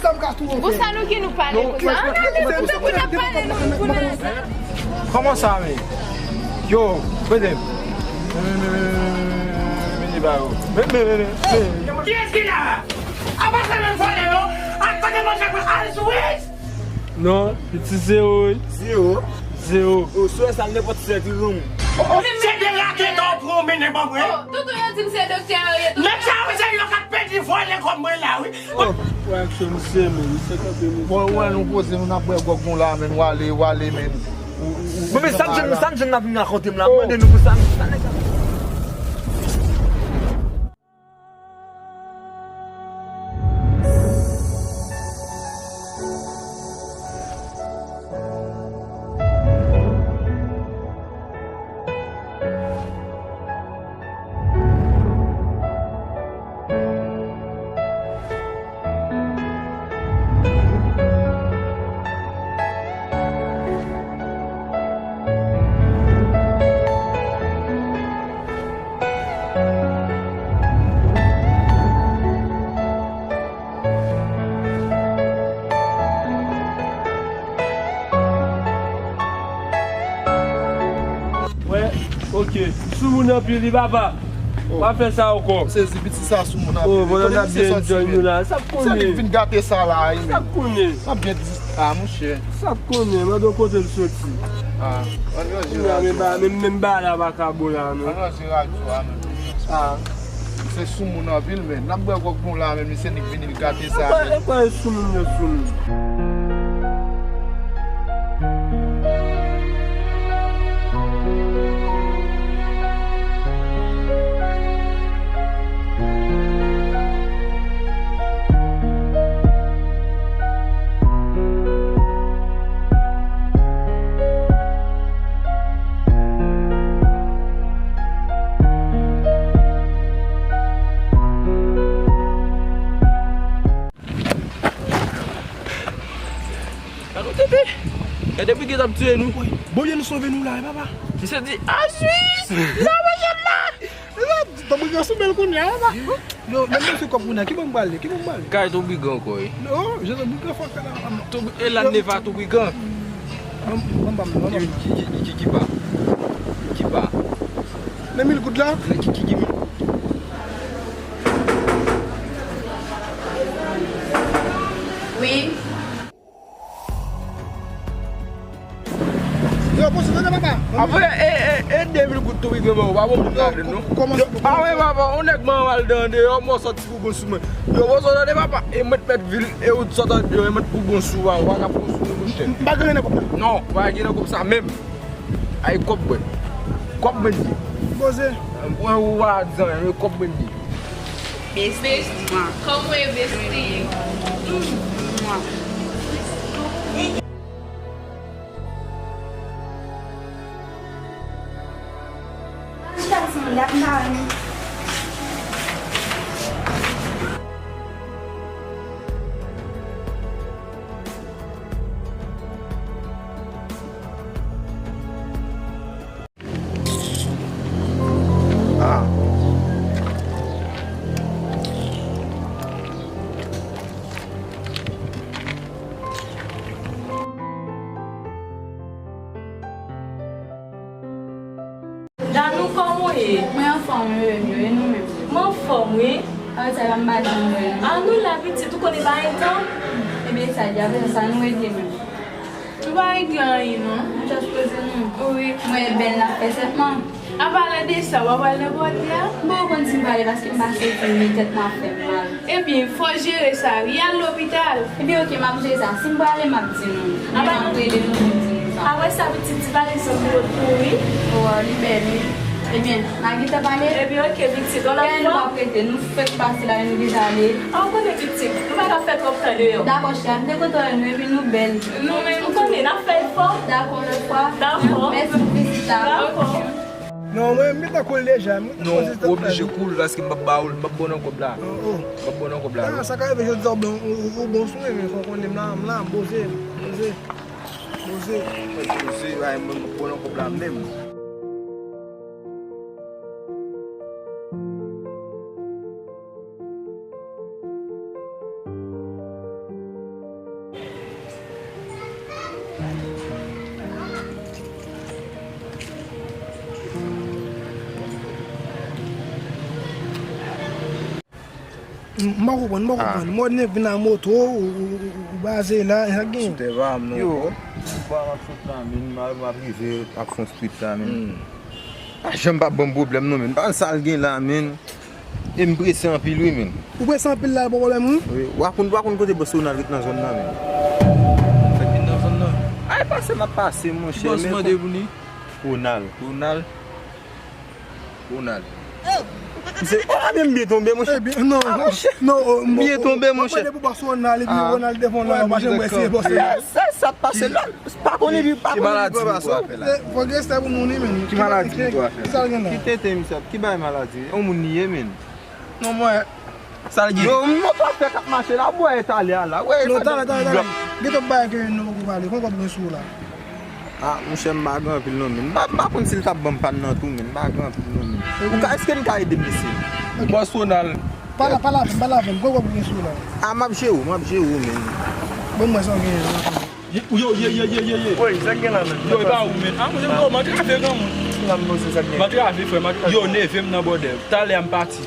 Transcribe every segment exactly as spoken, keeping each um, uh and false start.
Bon, sa nou ki nou pale konsa? An ale, tankou n ap pale nou pou nan. Kòman sa, men? Yo, mete m. Mete ba yo. Mete, mete, mete. Kiyès ki la? Apa sa menm fòlè yo? Ak kote manje pou al sou wis? Non, piti zewo, wi. Zewo? Zewo. Yo, sou sa, nenpòt sèk li ranm. Se de raketa w pran w mennen ban mwen. Oh, toutou yo di m se doktè yo ye. Nèg sa yo se yo k ap pedi vòlè kòb mwen la, wi. Oh, reaksyon misye, men, misye kanpe, men. Bon, wè, nou poze, nou n ap bwè gwòg nou la, men, w ale, w ale, men. Ou, ou, ou, men, men, sa m jwenn, sa m jwenn nan vin rakonte m la, mande nou pou sa, sa nèg la. Wè, oke. Soumoun anpil wi papa. Oh. Pa fè sa ankò. M sezi, piti sa soumoun anpil. Oh, pandan n ap byen enjoy nou la. Sa k konnen? Se li k vin gate sa la, wi. Sa k konnen? N ap byen di, a, monchè. Sa k konnen? Mande w kote l soti. A, ann ranje radyo a. Menm, menm bagay la pa ka bon la, non. Ann ranje radyo a, menm. A. Se soumoun anpil, men. N ap bwè gwòg nou la, men misye nik vini, li gate sa, men. E pa, e pa e soumoun yo soumoun. Gade w tete. Gade brigad ap tiye nou. Bondye nou sove nou la, papa. Misye di, a Swis! Nan manje m la! Ton brigan sou bèl kounye a, papa. Yo, men mwen se kòb kounye a. Ki bò m prale? Ki bò m prale? Kay ton brigan ankò, wi. Non, je ton brigan fò fè la. Ton bri-, e la neva ton brigan. Ban m, ban m, ban m, ban m. Ki, ki, ki, ki, ki pa? Ki pa? Men mil goud la? Men ki, ki, ki mil goud? Wi. Yo, bon, se tande papa. Apre, e, e, e de mil goud tou, wi, granma, ou pa bon moun ladan, non. Kòman se pou a, wi, papa, on nèg manman al dan deyò, mwen sòti pou bon sou mwen. Yo, bon, se tande papa, e mwen t mèt vil, e ou t sòti deyò, e mwen t pou bon sou, papa, ou pa ka pou bon sou, monchè. M pa gen nan kòb la. Non, ou pa gen nan kòb sa menm. Ay, kòb mwen. Kòb mwen di. Poze. Mwen, ou pa di anyen, men kòb mwen di. Besti. Kòman w ye, besti? Mwa. Ajitasyon, dat mari. Ah. Danou, kòman w ye? Mwen anfòm, wi, wi, wi, e nou menm? Mwen anfòm, wi. Avè sa, m pa janm wè nou. Ah, nou la, pitit, ou konnen pa gen tan. Ebyen, sa di, avè sa, nou regle menm. Nou pa regle anyen, non. Nou just poze nou. Wi. Mwen bèl n ap fè sèlman. An palan de sa, w ap al nan bòdè a? Bon, ou konn si m prale paske m pa sezi, men tèt mwen ap fè m mal. Ebyen, fò w jere sa, wi. Al lopital. Ebyen, oke, m ap jere sa. Si m prale, m ap di nou. Ebyen, m ap rele nou pou m di nou sa. Apre sa, pitit, ti valèz lan pou w kouri. Oh, li bèl, wi. Ebyen, n a gentan pale. Ebyen, oke, pitit, on a fwa. Nou ap rete, nou fèk pase la, nou deja ale. Ah, ou konnen pitit, nou pa ka fè twòp tan deyò. Dakò, chè, m te kontan wè nou, epi nou bèl. Nou menm, ou konnen, n ap fè efò. Dakò, lòt fwa. Dakò. Mèsi pou vizit la. Dakò. Non, mwen, m gentan cool deja, m gentan poze tèt la. Non, ou oblije cool, paske m p ap ba ou l, m p ap ba w nan kòb la. Oh, oh. M p ap ba w nan kòb la, non. Ah, sa ka rive jodi a, ou bon, ou, ou, ou bon sou mwen, men fò w konnen m la, m la, m poze, poze, poze. Mwen poze, ay, mwen, m p ap ba w nan kòb la menm. M pa konprann, m pa konprann. Mwen vin a moto, ou, ou, ou, ou baze la, e sa k genyen? Sou tè pa m non. Yo, m pa m ap sot la, men, m ap, m ap rive ap fon street la, men. Pa janm pa ban m pwoblèm non, men. M pa konn sa l gen la, men. E m prese anpil, wi, men. Ou prese anpil la, pa pwoblèm, wi. Wi, w a konn, w a konn kote bòs Ronald ret nan zòn nan, men. Sa k vin nan zòn nan? Ay, pase, m ap pase, monchè. Ki bòs ou mande pou li? Ronald. Ronald. Ronald. Misye, oh, ebyen m byen tonbe, monchè. Ebyen, non, non, oh, m byen tonbe, monchè. Mwen mande pou bòs Ronald, epi Ronald devan la, ou pa janm wè se bòs Ronald. Sa, sa k pase la? Pa konnen li, pa konnen li pran pa sa. Fò gen respè pou moun, wi, men. Ki maladi misye ap fè la? Ki sa l gen la? Ki tenten misye ap, ki bay maladi? Yon moun li ye, men. Non, mwen, sa l gen? Yo, moto ap fè k ap mache la, bwè talè a la. Wè, non, talè, talè, talè. Gen twòp bagay ke nou poko pale. Konn kòb gen sou ou la? Ah, monchè, m pa gen anpil non, men. M pa, m pa konn si l t ap ban m pa n nan tou, men. M pa gen anpil non, men. Ou ka, èske n ka ede m, mesye? Bòs Ronald. Pale, pale avè m, pale avè m. Konn kòb gen sou ou la? Ah, m ap jere w, m ap jere w, men. Ban m wè sa w genyen la. Yo, yo, yo, yo, yo, yo, yo. Woy, sa k gen la menm? Yo, e pa ou, men. Ah, monchè, yo, manje kafe granmoun. Ki la menm, se sa k gen? Manje kafe, frè, manje kafe. Yo, neve m nan bòdè. Talè a m pati.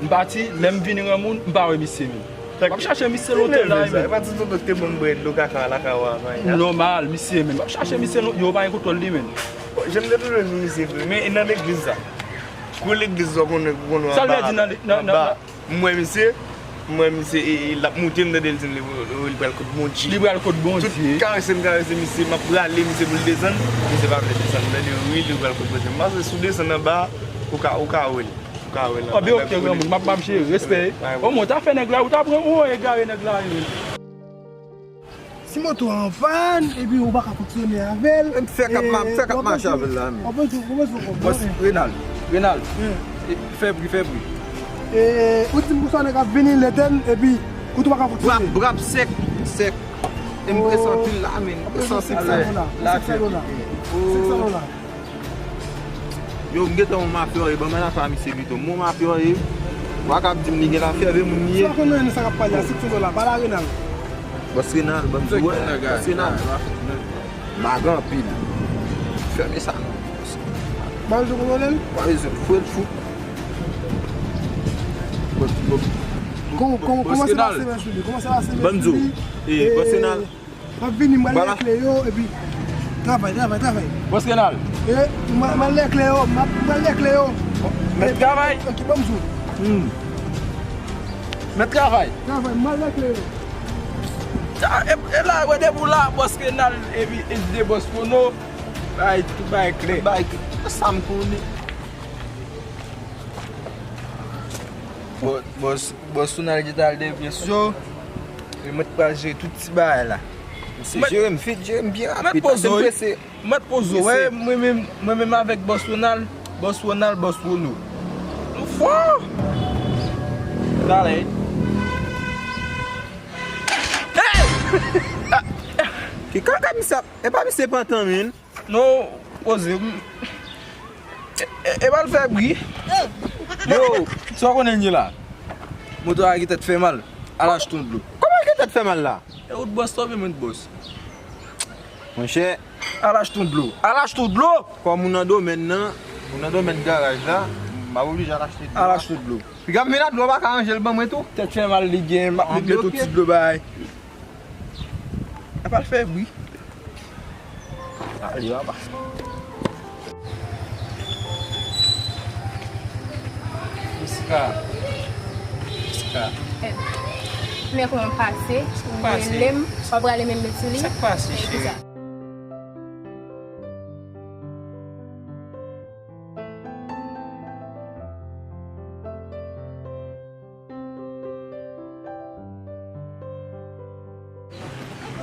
M pati, lè m vini granmoun, m pa wè misye menm. M ap chache misye lontan la, men. E pa ti tonton ki te ban m bwè dlo kaka a lakay ou a, men. Nòmal, misye menm. M ap chache misye lon-, yo pa gen kontwòl li, men. Bon, jan m te toujou di misye vre, men e nan legliz sa. Gwo legliz sa w konnen, ou konnen anba, anba. M wè misye, m wè misye, e, e, l ap moute, m tande l di m li, li pral kot Bondye. Li pral kot Bondye. Tout karese m karese misye, m ap rale misye pou l desann, misye pa vle desann. M tande wi, li pral kot Bondye. M panse si w desann anba, ou ka, ou ka wè l. Ou ka wè l anba. Anben, oke, granmoun, m ap, m ap jere, respè. Omwen, w ta fè nèg la, ou ta pran, ou egare nèg la, wi. Si moto a an pàn, epi ou pa ka fonksyone avè l, fè k ap ma-, fè k ap mache avè l la, men. Bòs Renald, Renald, e, fè bri, fè bri. E, ou di m konsa nèg ap vini, lè tèm, epi ou tou pa ka fonksyone. Brap, brap sèk, sèk. E m prese anpil la, men. Prese anpil la. Senk san dola. Senk san dola. Yo, m gentan yon mafya, e ban m al afè a misye pito. M yon mafya, e. W a ka ap di m li gen lafyèv, e moun li ye. Sa konn nan sa k ap pale a, senk san dola, pale a Renald. Bòs Renald, ban m di w, bòs Renald. M pa gen anpil. Fèmen sa non. Ba l di w konnen l? Pa bezwen, foure l fou. Kòman, kòman, kòman se pase mèsi li? Kòman se pase mèsi li? Ban m di w, e, bòs Renald. M ap vini, m al lè kle yo, epi travay, travay, travay. Bòs Renald. E, m al, m al lè kle yo, m ap, m al lè kle yo. Mèt travay. Ok, ban m sou. Hmm. Mèt travay. Travay, m al lè kle yo. Ta, e, e la, wè depi w la, bòs Renald, epi, epi de bòs Fono, bay, tout bay klè. Bay, sa m konnen. Bò-, bòs, bòs Ronald gentan al depi sou. E mwen t pral jere tout ti bagay la. Misye jere m vit, jere m byen rapid, pase m prese. Mèt poze w, wè, mwen menm, mwen menm avèk bòs Ronald, bòs Ronald, bòs Rono. Nou fò! Talè. Hey! Ki kaka misye ap, e pa misye pantan, men. Non, poze. E, e, e pa l fè bri. Yo, sa w konnen l ye la? Moto a gen tèt fè mal. Al achte yon dlo. Kòman l gen tèt fè mal la? E ou t bòs la oubyen mwen t bòs? Monchè. Al achte yon dlo. Al achte yon dlo! Kòm ou nan domèn nan, ou nan domèn garaj la, m ap oblije al achte dlo. Al achte dlo. Piga m vin ak dlo, pa ka ranje l ban mwen tou? Tèt fè mal li gen, m ap met tout ti dlo bay. Apa l fè bri. Ah, li anba. Jiska. Jiska. Men kòman pase? Ou rele m, w ap rale men m met sou li? Sa k pase, cheri?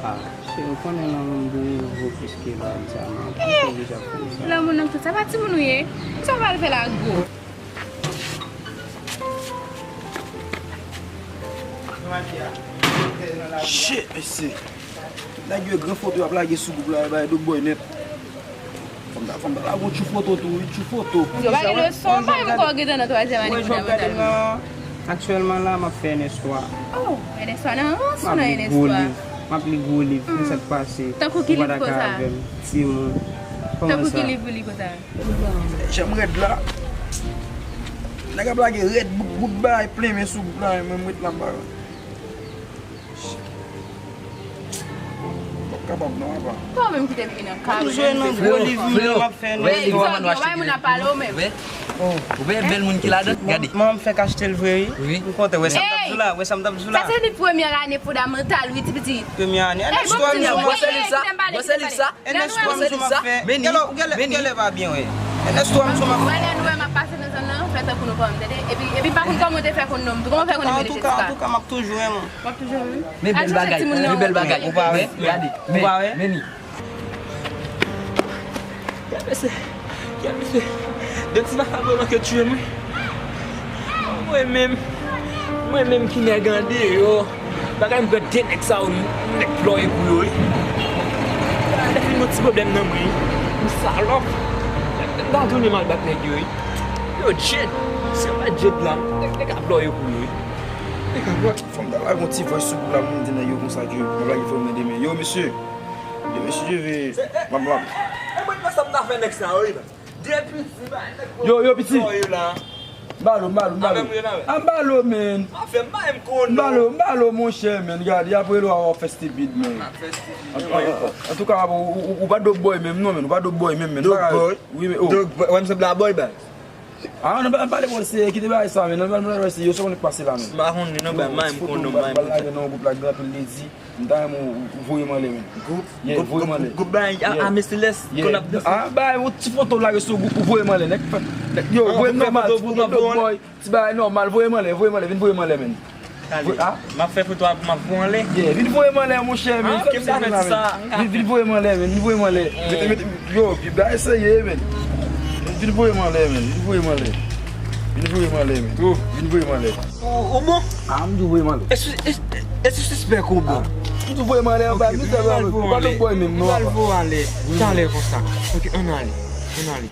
Ah, cheri, ou konnen lanmou m pou ou vo plis ke lavi sa, man. Ou konn sa. Lanmou nan tout sa, pa timoun ou ye. Sa w pral fè la gwo? Shit, mesye. Nèg yo gran foto y ap lage sou gwoup la, yo bay do bòy nèt. Fò m ta, fò m ta lage yon tchou foto tou, wi, tchou foto. Yo ba gen leson, ba gen ankò gentan nan twazyèm ane fondamantal. Aktyèlman la, m ap fè N S twa. Oh, N S twa nan rans ou nan N S twa? M ap li gwo liv, m ap li gwo liv, men sa k pase. Tankou ki liv konsa? Ou pa dakò avè m, timoun. Tankou ki liv ou li konsa? Janm rèd la. Nèg ap lage rèd, bout, bout bagay plen men sou gwoup la, men mwen m ret la m pa wè. Shit. M p ap kapab non, apa. Twa menm ki te vin nan kay. Ou jwe nan gwo liv mwen, w ap fè nan istwa. Egzanp, yo bay moun ap pale w menm. Ou wè bèl moun ki ladan? Gade. Manman m fèk achte l vre, wi. M kontan, wè sa m t ap di w la, wè sa m t ap di w la. Sa se li premyè ane fondamantal, wi, ti pitit. Premyè ane. Ey, bon, ti nèg, wè, ey, kite m pale, kite m pale. Lè nou wè m sou m ap fè. Gèlè, ou gèlè, ou gèlè pa byen, wi. Lè nou wè m ap pase nan zòn nan, fè tankou nou pa wè m, tande? Epi, epi m pa konn kòman w te fè konn non m tou. Kòman w fè konn rele Jessica? Antouka, antouka, m ap toujou renmen w. M ap toujou renmen w. Men bèl bagay, men bèl bagay. Ou pa wè? Men, gade, men, men ni. Kèl mesye, kèl mesye. De ti vakabon ke tiye mwen. Mwen menm, mwen menm ki nèg andeyò. Bagay m pran de nèg sa yo, nèg plòye pou yo, wi. Lè fin yon ti pwoblèm nan mwen, m salòp. M ta tounen m al bat nèg yo, wi. Yo, Jed, se pa Jed la, nèg, nèg ap plòye pou yo, wi. Nèg ap plòye. Fò m ta lage yon ti voice sou gwoup la pou m di nèg yo konsa ke m ap lage fò m nan demen. Yo, mesye. Yo, mesye, je vais. M ap, m ap. E mwen, mwen, sa m ta fè nèg sa yo, wi. Depi ti bay nèg yo, yo, piti. M balo, m balo, m balo. Avè m, yo, avè. A, m balo, men. Afè m bay m konnen. M balo, m balo, monchè, men. Gade, apre lwa w ap fè stipid, men. M ap fè stipid. Antouka, ou, ou, ou pa dog boy menm, non, men. Ou pa dog boy menm, men. Dog boy? Wi, men, oh. Dog boy, wè m sanble a boy, baz. A, nou pa pale konn se, kite bagay sa, men. Nou pa pale konn se, yo, se konn pase la, men. M pa konn li, non, bay may m konnen, bay m konnen. Yo, ti foto m pral lage nan yon gwoup la, gen anpil nèg di. M ta renmen w voye m anlè, men. Gwoup, yeah, voye m anlè. Gwoup bay a, a, Mister Les, yeah, konn ap danse. A, bay yon ti foto lage sou gwoup, voye m anlè, nèg. Yo, voye m nòmal, ti foto dog boy, ti bagay nòmal, voye m anlè, voye m anlè, vin voye m anlè, men. Tande, m ap fè foto a pou m ap voye w anlè. Yeah, vin voye m anlè, monchè, men. Vin, vin voye m anlè, men, vin voye m anlè. Mete, mete, yo, bagay serye, men. Vin voye m anlè, men, vin voye m anlè. Vin voye m anlè, men. Vin voye m anlè. Ou, ou bon? A, m di voye m anlè. E si, e, e si sispèk ou bon? M di voye m anlè, anba, m di sa, ou pa dog boy menm, non, papa. M pral voye w anlè. Talè konsa. Ok, ann ale. Ann ale.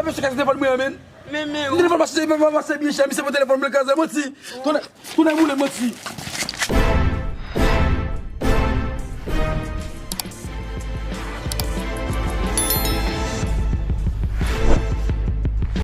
Mesye, kase telefòn mwen an, men. Men, men, telefòn mache, mache byen chè, misye pran telefòn mwen kraze, manti. Tonnè, tonnè boule, manti.